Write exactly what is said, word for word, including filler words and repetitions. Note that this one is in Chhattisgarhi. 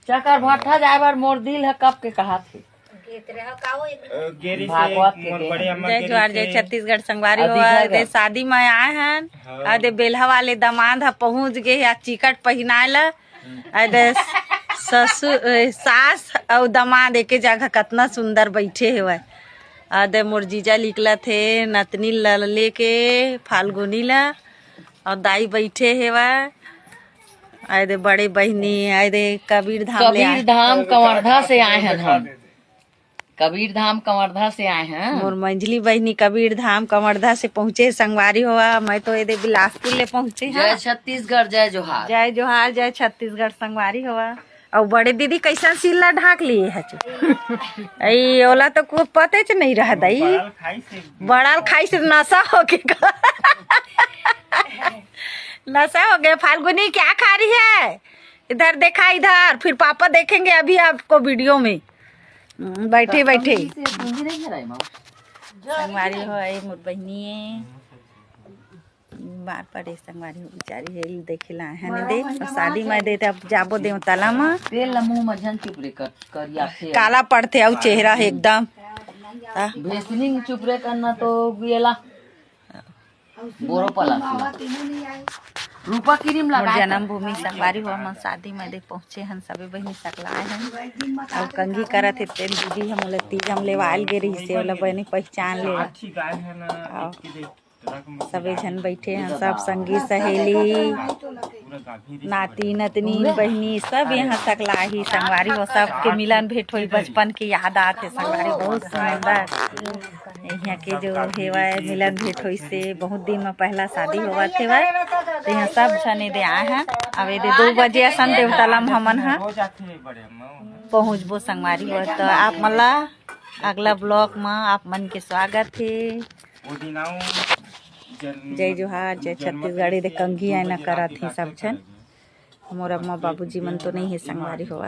चकरभट्ठा जाए बर मोर दिल ह कब के कहात हे। भागवत के मोर देह। बड़े अम्मा जय जोहार, जय छत्तीसगढ़ संगवारी हो। अभी घर दे शादी में आए हन। हाँ। अउ दे बेलहा वाले दामाद ह पहुंच गे हे, आज चिकट पहिनाए ला। अउ दे ससुर, ए, सास अउ दामाद एके जगह कतना सुंदर बैठे हेवय। अउ दे मोर जीजा निकलत हे नतनी ल लेके, फाल्गुनी ला, अउ दाई बैठे हेवय। अउ दे बड़े बहिनी, अउ दे कबीर धाम ले आए। कबीर धाम कवर्धा से आए हन हम। कबीर धाम कवर्धा से आए हन। मोर मंझली बहिनी कबीर धाम कवर्धा से पहुंचे संगवारी हो। मैं तो एदे बिलासपुर ले पहुंचे हन। जय छत्तीसगढ़, जय जोहार। जय जोहार, जय छत्तीसगढ़ संगवारी हो। अउ बड़े दीदी कइसन सिल्ला ढाक लिए हे चु। अई ओला तो कुछ पतेच नहीं रह दई। बड़ल खाई से नशा हो गे का? नशा हो गे। फाल्गुनी क्या खा रही है? इधर देखा, इधर, फिर पापा देखेंगे अभी आपको वीडियो में। हम्म, बैठे बैठे। संगवारी हो, ए मोर बहिनी ए। बीमार पड़े संगवारी हो, बेचारी हे, देखे ला है ने दे। शादी में दे, अब जाबो देवतला में। तेल ला मुंह में झन चुप रे कर, करिया फेर। काला पड़थे अउ चेहरा एकदम। हाँ। भेसलिन चुप रे करना तो गेला। बोरो पला। रूपा क्रीम मोर लगा के। जन्मभूमि संगवारी हो, हमन शादी में दे पहुंचे हन, सबे बहिनी सकलाए हन। अउ कंघी करत हे तेन दीदी ह मोला तीज हम लेवाल गे रहिस हे, ओला बने पहचान ले। अउ सबे झन बैठे हन, सब संगी सहेली, नाती नतनी बहिनी सब यहाँ सकलाही संगवारी हो। सबके मिलन भेंट होई, बचपन के याद आत हे संगवारी, बहुत सुंदर। यहाँ के जो हेवय मिलन भेंट होइस हे, बहुत दिन में पहला शादी होवत हेवय, तो यहाँ सब झन एदे आए हन। अब एदे दो बजे असन देवतला में हमन ह पहुँचबो संगवारी हो। तो आप मन ला अगला ब्लॉग में आप मन के स्वागत हे। जय जोहार, जय छत्तीसगढ़। एदे कंघी आयना करत हे सब झन। मोर अम्मा बाबूजी मन तो नहीं हे संगवारी हो।